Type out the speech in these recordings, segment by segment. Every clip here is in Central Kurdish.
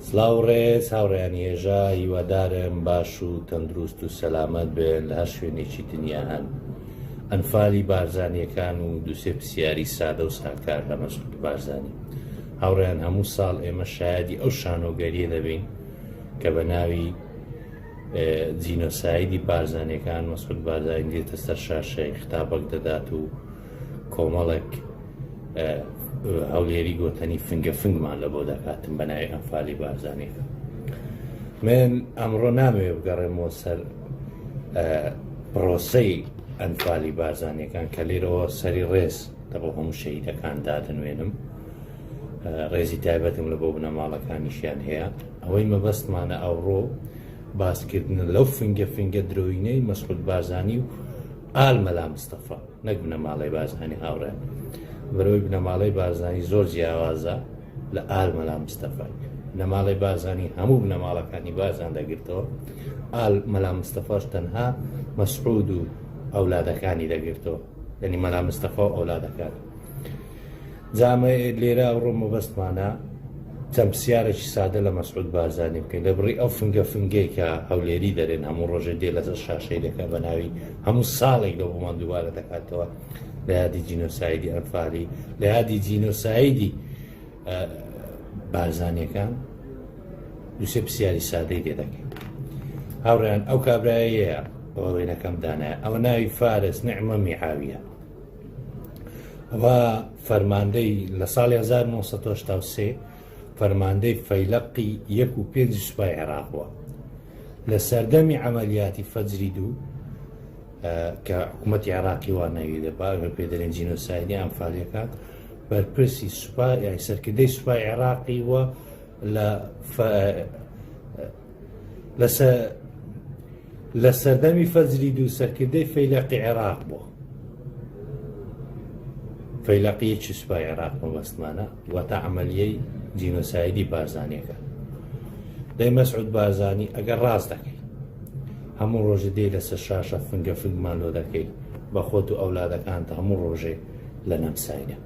سڵاو ڕێز هاوڕێیانی هێژا هیوادارم باش و تەندروست و سەلامەت بن لە هەر شوێنێکی دنیا هەن. ئەنفالی بارزانیەکان و دوسێ پرسیاری سادە و ساکار لە مەسعود بارزانی. هاوڕێیان هەموو ساڵ ئێمە شایەدی ئەو شانۆگەریە دەبین کە بە ناوی جینۆسایدی بارزانیەکان مەسعود بارزانی دێتە سەر شاشەی ختابەک دەدات و کۆمەڵێک هەولێری گۆتەنی فنگە فنگمان لە بۆ دەکاتم بە ناوی ئەنفالی بارزانیەکە من ئەمڕۆ نامەوێ بگەڕێمەوە سەر پرۆسەی ئەنفالی بارزانیەکان کە لێرەوە سەری ڕێز لە بۆ هەموو شەهیدەکان دادەنوێنم ڕێزی تایبەتم لە بۆ بنەماڵەکانیشیان هەیە ئەوەی مەبەستمانە ئەوڕۆ باسکردنە لەو فنگە فنگە درۆینەی مەسعود بارزانی و ئال مەلا مستەفا نەک بنەماڵەی بارزانی هاوڕێ بەرەوەی بنەماڵەی بارزانی زۆر جیاوازە لە ئال مەلا مستەفای بنەماڵەی بارزانی هەموو بنەماڵەکانی بارزان دەگرتەوە ئال مەلا مستەفاش تەنها مەسعود و ئەولادەکانی دەگرتەوە یعنی مەلا مستەفا و ئەولادەکانی جامە لێرە ئەوڕۆ مەبەستمانە چەند پرسیارێکی سادە لە مەسعود بارزانی بکەین لە بڕی ئەو فنگە فنگەی کە هەولێری دەرێن هەموو ڕۆژێ دێ لەسەر شاشەی دەکە بە ناوی هەموو ساڵێک لە بۆمان دووبارە دەکاتەوە لە یادی جینۆسایدی ئەنفالی لە یادی جینۆسایدی بارزانیەکان دوسێ پرسیاری سادەی لێ دەکەین هاوڕیان ئەو کابرایەیە ئەوە وێنەکەم دانایە ئەوە ناوی فارس نعمە میعاویە ئەوە فەرماندەی لە ساڵی 1983 فەرماندەی فەیلەقی یەک و پێنجی سوپای عێراق بووە لە سەردەمی عملیاتی فەجری دوو کە حکوومەتی عێراقی وا ناوی دەبا پێ دەرێن جینۆسایدی ئەنفالیەکان بەرپرسی سوپا یای سەرکردەی سوپای عێراقی وە لە لە سەردەمی فەجری دوو سەرکردەی فەیلەقی عێراق بووە. فەیلەقی یەکی سوپای عێراق مەبەستمانە، واتە عەمەلیەی جینۆسایدی بارزانیەکان. دەی مەسعود بارزانی ئەگەر ڕاست دەکەی هەموو ڕۆژێ دێی لەسەر شاشە فنگە فنگمان لۆ دەکەی بە خۆت و ئەولادەکانت هەموو ڕۆژێ لە نەمساینە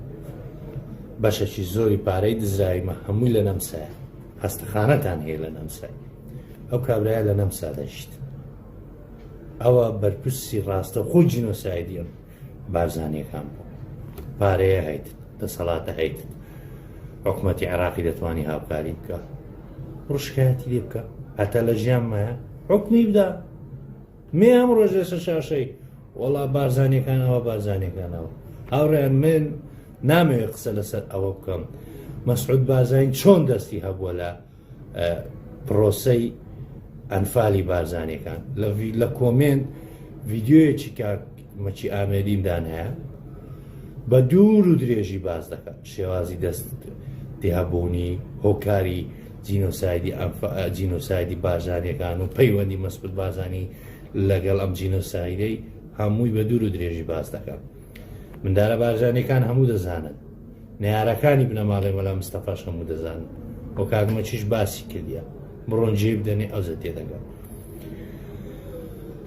بەشێکی زۆری پارەی دزراویمە هەمووی لە نەمسایە خەستەخانەتان هەیە لە نەمسای ئەو کابرایە لە نەمسا دەژیت ئەوە بەرپرسی ڕاستەوخۆی جینۆسایدی ئەم بارزانیەکان بوو پارەیە هەیت دەسەڵاتە هەیت حکوومەتی عێراقی دەتوانی هاوکاری بکە ڕشکایەتی لێ بکە هەتا لە ژیان مایە حکومی بدا مێ ئەم ڕۆژ لەسەر شاشەی وەڵا بارزانیەکانەوە بارزانیەکانەوە هاوڕێیان من نامەوێت قسە لەسەر ئەوە بکەم مەسعود بارزانی چۆن دەستی هەبووە لە پرۆسەی ئەنفالی بارزانیەکان لە کۆمێنت ڤیددیویەکی کاک مەکی ئامێدیم دانایە بە دوور و درێژی باس دەکات شێوازی دەست تێهبوونی هۆکاری جینۆسایدی جینۆسایدی بارزانیەکان و پەیوەندی مەسعود بارزانی لەگەڵ ئەم جینۆسایدەی هەمووی بە دوور و درێژی باس دەکات مندارە بارزانیەکان هەموو دەزانن نەیارەکانی بنەماڵەی مەلا مستەفاش هەموو دەزانن و کاک مەکیش باسی کردیە بڕۆن جێ بدەنێ ئەوجە تێدەگەن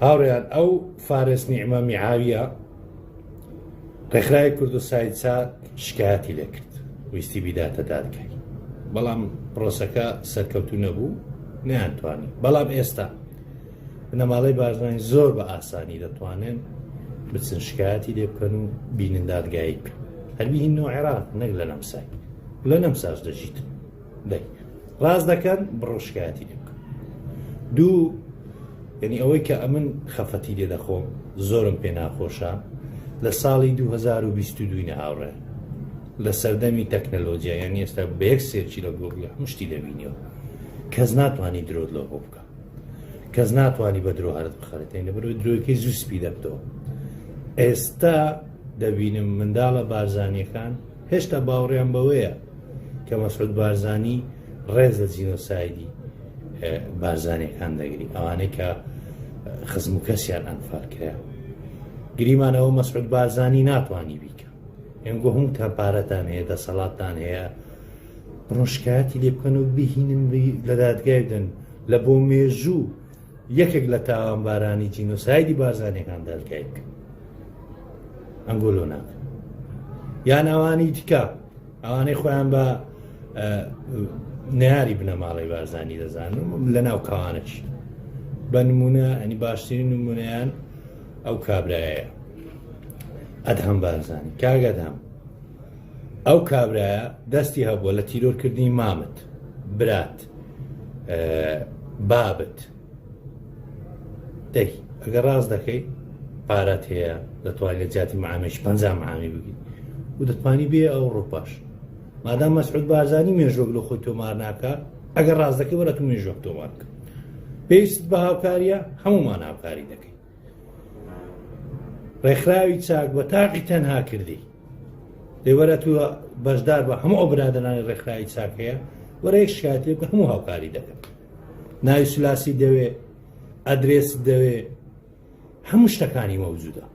هاوڕێیان ئەو فارس نیعمە میعاویە ڕێکخراوی کوردستانی چاک شکایەتی لێکرد ویستی بیداتە دادگای بەڵام پرۆسەکە سەرکەوتو نەبوو نیانتوانی بەڵام ئێستا بنەماڵەی بارزانی زۆر بە ئاسانی دەتوانن بچن شکایەتی لێ بکەن و بینن دادگایی بکەن هەر بیهیننەوە عێراق نەک لە نەمسای لە نەمساش دەژیت دەی ڕاست دەکەن بڕۆ شکایەتی لێ بکەن دوو یعنی ئەوەی کە ئەمن خەفەتی لێ دەخۆم زۆرم پێ ناخۆشە لە ساڵی 2022 هاوڕێ لە سەردەمی تەکنەلۆجیا یعنی ئێستا بە یەک search ی لە گوگل هەموو شتی دەبینیەوە کەس ناتوانانی درۆت لەوە بکە کەس ناتوانی بە درۆ هەرت بخەرێتێن لەبەرەوەی درۆیەکەی زوو سپی دەبتەوە ئێستا دەبینم منداڵە بارزانیەکان هێشتا باوەڕیان بەوەیە کە مەسعود بارزانی ڕێز لە جینۆسایدی بارزانیەکان دەگری ئەوانەی کە خزم و کەسیان ئەنفال کرا گریمانەوە مەسعود بارزانی ناتوانی بیکە ئێنگۆ هەمووتان پارەتان هەیە دەسەڵاتتان هەیە بڕۆن شکایەتی لێ بکەن و بهینن لە دادگای بدەن لە بۆ مێژوو یەکێک لە تاوانبارانی جینۆسایدی بارزانیەکان دادگای بکەن ئەنگۆلۆ ناکەن یان ئەوانی دیکە ئەوانەی خۆیان بە. نەیاری بنەماڵەی بارزانی دەزانم لە ناو کاوانەکی بە نمونە ئەنی باشترین نمونەیان ئەو کابرایە ئەدهەم بارزانی کاک ئەدهەم ئەو کابرایە دەستی هەبووە لە تیرۆرکردنی مامت برات بابت دەی ئەگەر ڕاست دەکەی پارەت هەیە دەتوانانی لە جیاتی معامێش پ معامی بگیت و دەتوانی بێ ئەو ڕوپاش مادام مەسعود بارزانی مێژوەک لە خۆی تۆمار ناکە ئەگەر ڕاست دەکەی وەرە تو مێژوەک تۆمار بکە پێویست بە هاوکاریە هەمومان هاوکاری دەکەین ڕێکخراوی چاک بە تاقی تەنها کردی دەی وەرە تو بەشدار بە هەموو ئەو برادەرانی ڕێکخراوی چاک هەیە وەرە یەک شکایەت لێ بکە هەموو هاوکاری دەکەن ناوی سلاسی دەوێ ئەدرێس دەوێ هەموو شتەکانی مەوجودە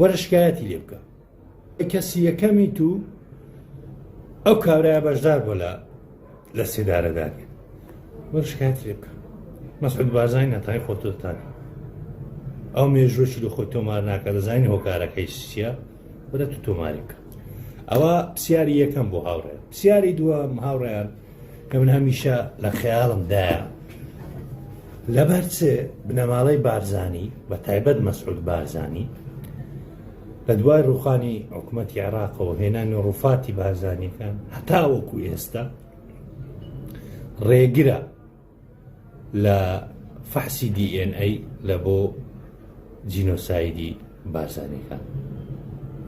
وەرە شکایەتی لێ بکە کەسی یەکەمی تو ئەو کابرایە بەشدار بۆ لە لە سێدارەدانی وەرە شکایەتی لێ بکە مەسعود بارزانی ناتانی خۆ تۆتانی ئەو مێژوەکی لە خۆی تۆمار ناکە دەزانین هۆکارەکەی چییە وەرە تو تۆماری بکە ئەوە پرسیاری یەکەم بۆ هاوڕێ پرسیاری دووەم هاوڕێیان کە من هەمیشە لە خەیاڵمدایە لەبەر چ بنەماڵەی بارزانی بە تایبەت مەسعود بارزانی لە دوای ڕوخانی حکوومەتی عێراقەوە هێنانی ڕوفاتی بارزانیەکان هەتاوەکو ئێستا ڕێگرە لە فەحسی دی ئێن ئەی لە بۆ جینۆسایدی بارزانیەکان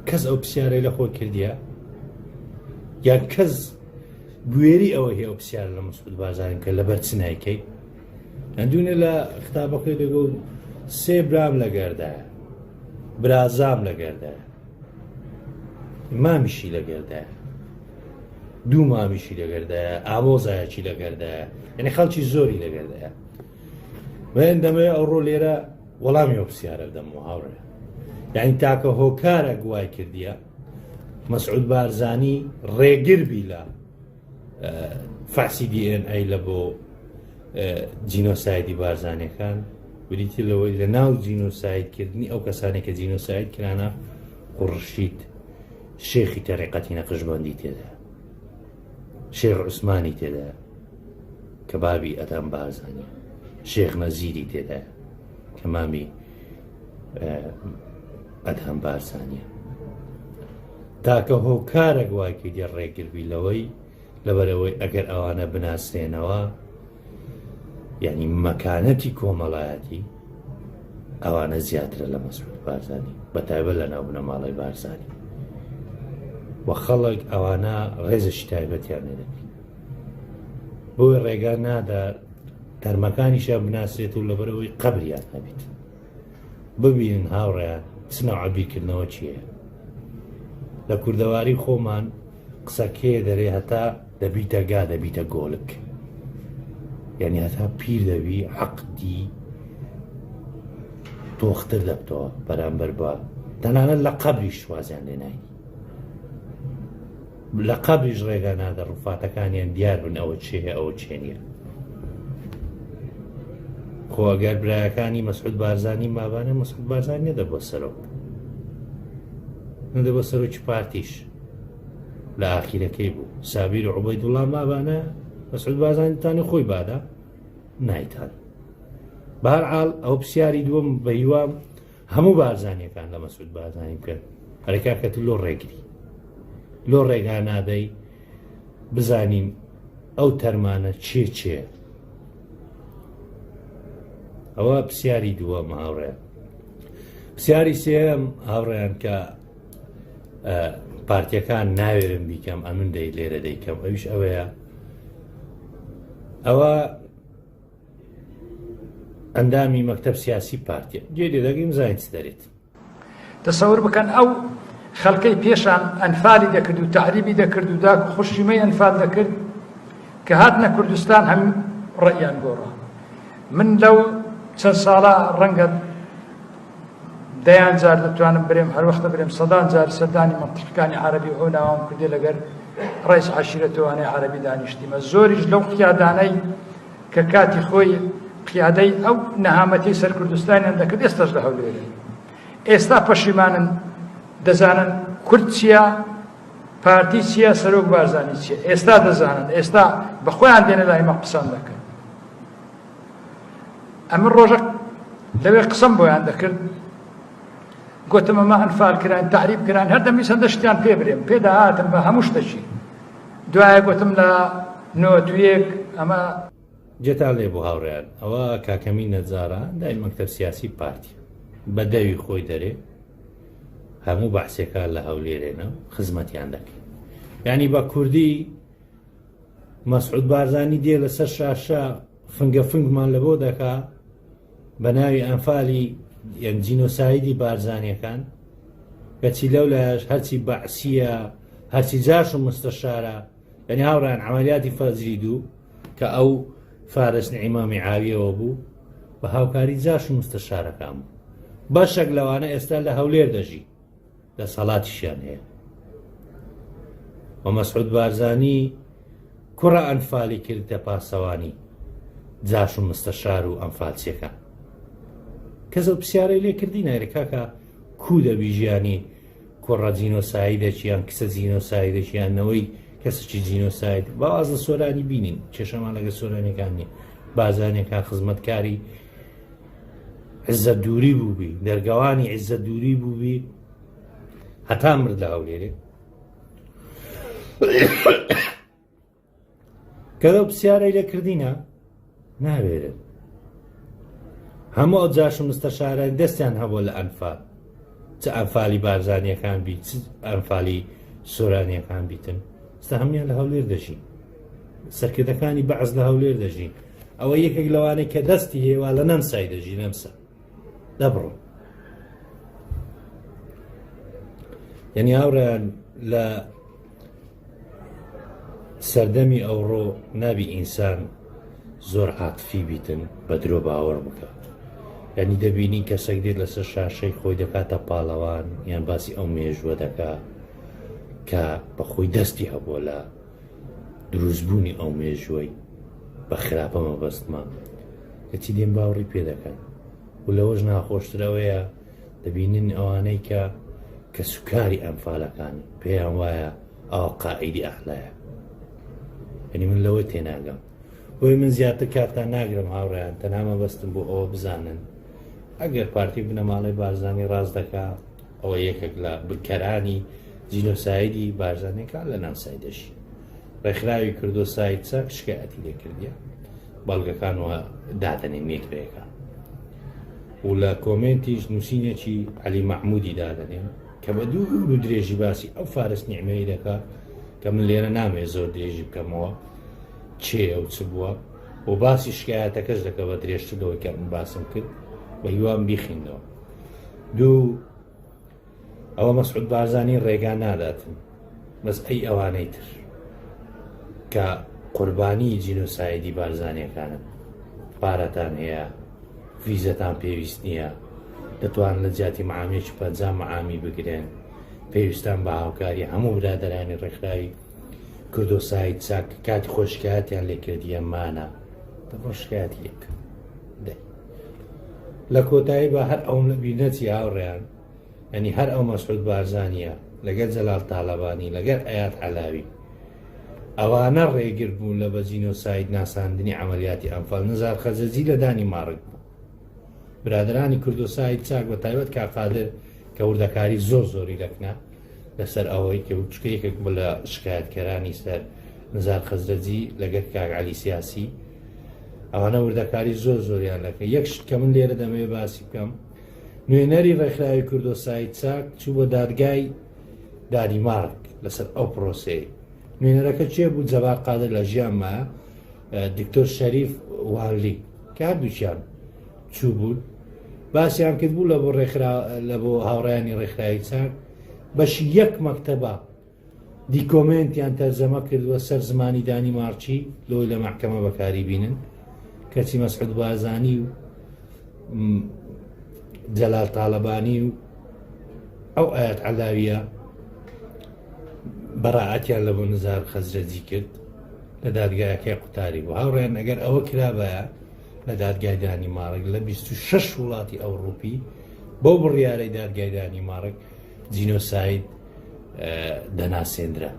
کەس ئەو پرسیارەی لە خۆی کردیە یان کەس بوێری ئەوە هەیە ئەو پرسیارە لە مەسعود بارزانی بکە لەبەر چ نایکەی ئەندونێ لە ختابەکەی دەگەڵ سێ برام لەگەردایە برازام لەگەردایە مامیشی لەگەردایە دوو مامیشی لەگەردایە ئامۆزایەکی لەگەردایە یعنی خەڵکی زۆری لەگەردایە وێن دەمەوێت ئەوڕۆ لێرە وەڵامی ئەو پرسیارە بدەمەوە هاوڕێ یعنی تاکە هۆکارە گوای کردیە مەسعود بارزانی ڕێگر بی لە فەحسی دی ئێن ئەی لە بۆ جینۆسایدی بارزانەکان بریتی لەوەی لە ناو جینۆسایدکردنی ئەو کەسانێک کە جینۆساید کرانە قڕشیت شێخی تەریقەتی نەقشبەندی تێدا شێخ عوسمانی تێدا کە بابی ئەدەم بارزانانی شێخ نەزیری تێدا کە مامی ئەدهەم بارزانیە تاکە هۆکارێک وای کردی ڕێگربی لەوەی لەبەرەوەی ئەگەر ئەوانە بناسرێنەوە یعنی مەکانەتی کۆمەڵایەتی ئەوانە زیاترە لە مەسعود بارزانی بە تایبەت لە ناو بنەماڵەی بارزانی و خەڵک ئەوانە ڕێزێکی تایبەتیان لێ دەکرد بۆی ڕێگا نادا تەرمەکانیشیان بناسرێت و لەبەرەوەی قەبریان هەبیت ببینن هاوڕێیان چ نەوعە بیرکردنەوە چییە لە کوردەواری خۆمان قسەکێ دەرێ هەتا دەبیتە گا دەبیتە گۆلک یعنی هەتا پیر دەبی عەقدی تۆختر دەبتەوە بەرامبەر بە تەنانەت لە قەبریش وازیان لێ ناینی لە قەبریش ڕێگا نادە ڕوفاتەکانیان دیار بن ئەوە چێ ئەوە چێ نییە خۆ ئەگەر برایەکانی مەسعود بارزانی مابانە مەسعود بارزانی نەدەبووە سەرۆک نەدەبووە سەرۆکی پارتیش لە ئاخیرەکەی بوو سابیر و عوبەیدوڵا مابانە مەسعود بارزانی تانی خۆی بادا نایتان بەهەرحاڵ ئەو پرسیاری دووەم بە هیوام هەموو بارزانیەکان لە مەسعود بارزانی بکەن ئەرێ کاکە تو لۆ ڕێگری لۆ ڕێگا نادەی بزانین ئەو تەرمانە چێ چێ ئەوە پرسیاری دووەم هاوڕێ پرسیاری سێم هاوڕێیان کە پارتیەکان ناوێرم بیکەم ئەمن دەی لێرە دەیکەم ئەویش ئەوەیە ئەوە ئەندامی مەکتەب سیاسی پارتیە گوێ لێ دەگریم زانین چ دەرێت. تەسەور بکەن ئەو خەلکەی پێشان ئەنفالی دەکرد و تەعریبی دەکرد و داک و خوشکی مەی ئەنفال دەکرد کە هاتنە کوردستان هەم ڕەئیان گۆڕا من لەو چەند ساڵە ڕەنگە دەیان جار دەتوانم برێم هەر وەختە برێم سەدان جار سەردانی مەنتیقەکانی عەرەبی و ئەو ناوەم کردێ لەگەر ڕئیس عەشیرەتەوانەی عەرەبی دانیشتیمە زۆریش لەو قیادانەی کە کاتی خۆی قیادەی ئەو نەهامەتی سەر کوردستانیان دەکرد ئێستاش لە هەولێرن ئێستا پەشیمانن دەزانن کورد چییە؟ پارتی چییە، سەرۆک بارزانی چییە، ئێستا دەزانن، ئێستا بە خۆیان دێنە لای مە قسان دەکەن. ئەمن ڕۆژە لەوێ قسەم بۆیان دەکرد، گوتم ئەمە ئەنفال کران، تەعریب کران، هەر دەمویست هەندە شتیان پێ برێم، پێ دەهاتم بە هەموو شتەکی. دوایە گوتم لە 91 ئەمە جێتان لێ بوو هاوڕێیان ئەوە کاکەمین نەجارە دای مەکتەب سیاسی پارتی بە دەوی خۆی دەرێ هەموو بەعسیەکان لە هەولێرێنە و خزمەتیان دەکەین یعنی بە کوردی مەسعود بارزانی دێ لەسەر شاشە فنگە فنگمان لە بۆ دەکا بە ناوی ئەنفالی یان جینۆسایدی بارزانیەکان کەچی لەو لایش هەرچی بەعسیە هەرچی جاش و مستەشارە یعنی هاوڕیان عملیاتی فەجری دوو کە ئەو فارس نعیمامی عاویەوە بوو بە هاوکاری جاش و مستەشارەکان بوو بەشێک لەوانە ئێستا لە هەولێر دەژی دەسەڵاتیشیان هەیە و مەسعود بارزانی کوڕە ئەنفالی کردە پاسەوانی جاش و مستەشار و ئەنفالچیەکان کەس ئەو پرسیارەی لێ کردی نایرە کاکە کو دەبی ژیانی کوڕە جینۆسایدێکی یان کچە جینۆسایدێکی یان نەوەی کەسێکی جینۆساید با واز لە سۆرانی بینین کێشەمان لەگە سۆرانیەکان نییە بازانێکان خزمەتکاری عزە دووری بووبی دەرگەوانی عزە دووری بووبی هەتا مرد لە هەولێرێ کە لەو پرسیارەی لێ کردینە ناوێرن هەموو ئەو جاش و مستەشاران دەستیان هەبوو لە ئەنفال چ ئەنفالی بارزانیەکان بی چ ئەنفالی سۆرانیەکان بیتن ستا هەمویان لە هەولێر دەژین سەرکردەکانی بەعس لە هەولێر دەژین ئەوە یەکێک لەوانەی کە دەستی هێوا لە نەمسای دەژی نەمسا دەبڕۆ یعنی هاوڕێیان لە سەردەمی ئەوڕۆ نابی ئینسان زۆر عاتفی بیتن بە درۆ باوەڕ بکە یعنی دەبینی کەسێک دێت لەسەر شاشەی خۆی دەکاتە پاڵەوان یان باسی ئەو مێژوە دەکا کە بەخۆی دەستی هەبووە لە دروستبوونی ئەو مێژوەی بە خراپە مەبەستمە کەچی دێن باوەڕی پێ دەکەن و لەوەش ناخۆشترەوەیە دەبینن ئەوانەی کە کەسوکاری ئەنفالەکان پێیان وایە ئەوە قائیدی ئەحلایە یعنی من لەوە تێناگەم بۆی من زیاتر کاتتان ناگرم هاوڕێیان تەنها مەبەستم بۆ ئەوە بزانن ئەگەر پارتی بنەماڵەی بارزانی ڕاست دەکا ئەوە یەکێک لە بکەرانی جینۆسایدی بارزانەکان لە نامسای دەژی ڕێکخراوی کوردۆساید چاک شکایەتی لێ کردیە بەڵگەکان وە دادەنێن یەک بە یەکە و لە کۆمێنتیش نووسینێکی عەلی مەحمودی دادەنێن کە بە دوور و درێژی باسی ئەو فارس نیعمەی دەکا کە من لێرە نامێ زۆر درێژی بکەمەوە چێ ئەو چ بووە و باسی شکایەتەکەش دەکە بە درێژتر لەوەی کە من باسم کرد بە هیوام بیخینەوە دوو ئەوە مەسعود بارزانی ڕێگا ناداتن بەس ئەی ئەوانەی تر کە قوربانی جینۆسایدی بارزانیەکانن پارەتان هەیە ڤیزەتان پێویست نییە دەتوان لە جیاتی معامێکی 50 معامی بگرن پێویستان بە هاوکاری هەموو برادرانی ڕێکخراوی کوردۆساید چاک کاتی خۆشکاتیان لێکردیە مانە دەبڕۆ شکایەتی لێ بکەن دەی لە کۆتایی بە هەر ئەوم لە بیر نەچی هاوڕێیان ینی هەر ئەو مەسعود بارزانیە لەگەر جەلال تاالبانی لەگەر ئەیات عەلاوی ئەوانە ڕێگر بوون لە بە جینۆساید ناساندنی عملیاتی ئەنفال نزار خەزەجی لە دانی مارک بوو برادرانی کوردۆساید چاک بە تایبەت کا قادر کە وردەکاری زۆر زۆری دەکنا لەسەر ئەوەی کە چکە یەکێک بوو لە شکایەتکەرانی سەر نزار خەزرەجی لەگەر کاک عەلی سیاسی ئەوانە وردەکاری زۆر زۆریان دەکە یەک شت کە من لێرە دەمەوێت باسی بکەم نوێنەری ڕێکخراوی کوردۆساید چاک چوو بۆ دادگای دانیمارک لەسەر ئەو پرۆسەیە نوێنەرەکە کێ بوو جەبار قادر لە ژیانما دکتۆر شەریف وانلی کە هەردووکیان چوو بوون باسیان کرد بوو لە بۆ ڕێکخرا لە بۆ هاوڕیانی ڕێکخراوی چاک بەشی یەک مەکتەبە دیکۆمێنتیان تەرجەمە کردووە سەر زمانی دانیمارکی لۆی لە مەحکەمە بەکاری بینن کەچی مەسعود بارزانی و جەلال تاالبانی و ئەو ئاەت علاویە بەڕاعەتیان لە بۆ نزار خەزرەجی کرد لە دادگایەکەی قوتاری بوو هاوڕێن ئەگەر ئەوە کرابایە لە دادگای دانیمارک لە 26 وڵاتی ئەوروپی بەو بڕیارەی دادگای دانیمارک جینۆساید. دەناسێنرا.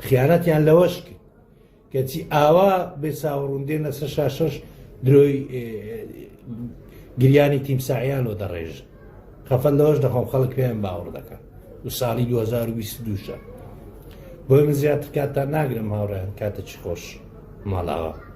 خیانەتیان لەوەش کرد. کەچی ئاوا بێ چاوەڕوون دێنە سەر شاشەش درۆی گریانی تیمساحیان لۆ دەڕێژن. خەفەت لەوەش دەخۆم خەڵک پێیان باوەڕ دەکا و ساڵی 2022 شە. بۆی من زیاتر کاتتان ناگرم هاوڕێیان کاتێکی خۆش ماڵاوا.